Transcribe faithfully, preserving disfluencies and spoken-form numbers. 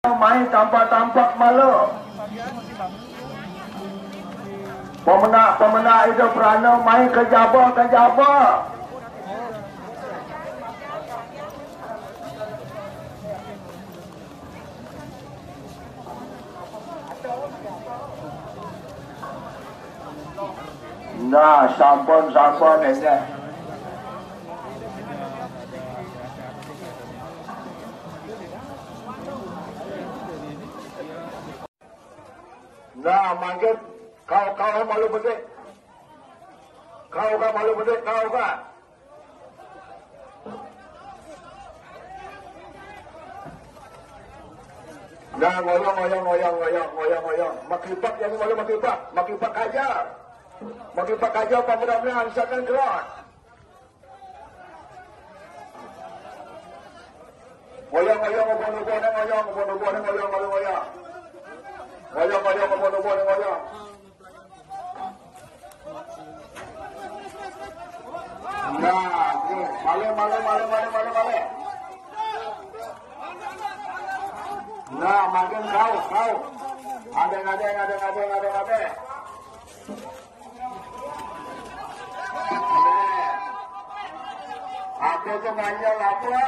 Mai tampak-tampak malu. Pemenak-pemenak idup rana mai kejaba-kejaba. Nah, sampun, sampun, ini. Nah, mangkin kau, kau malu bedik. Kau ka malu bedik, kau ka. Nah, ngoyong, ngoyong, ngoyong, ngoyong, ngoyong, ngoyong. Makipak yang malu makipak, makipak aja. Makipak aja, pamudah-mudahan siapkan keluar. Ngoyong, ngoyong, ubon-ubon, ngoyong, ubon-ubon, ngoyong, ngoyong, ngoyong. Ngoyong, ngoyong, ubon-ubon, ngoyong. Nah, ni, male, male, male, male, male, male. Nah, makin kau, kau. Adeng, adeng, adeng, adeng, adeng, adeng. Apa tu manyal apa?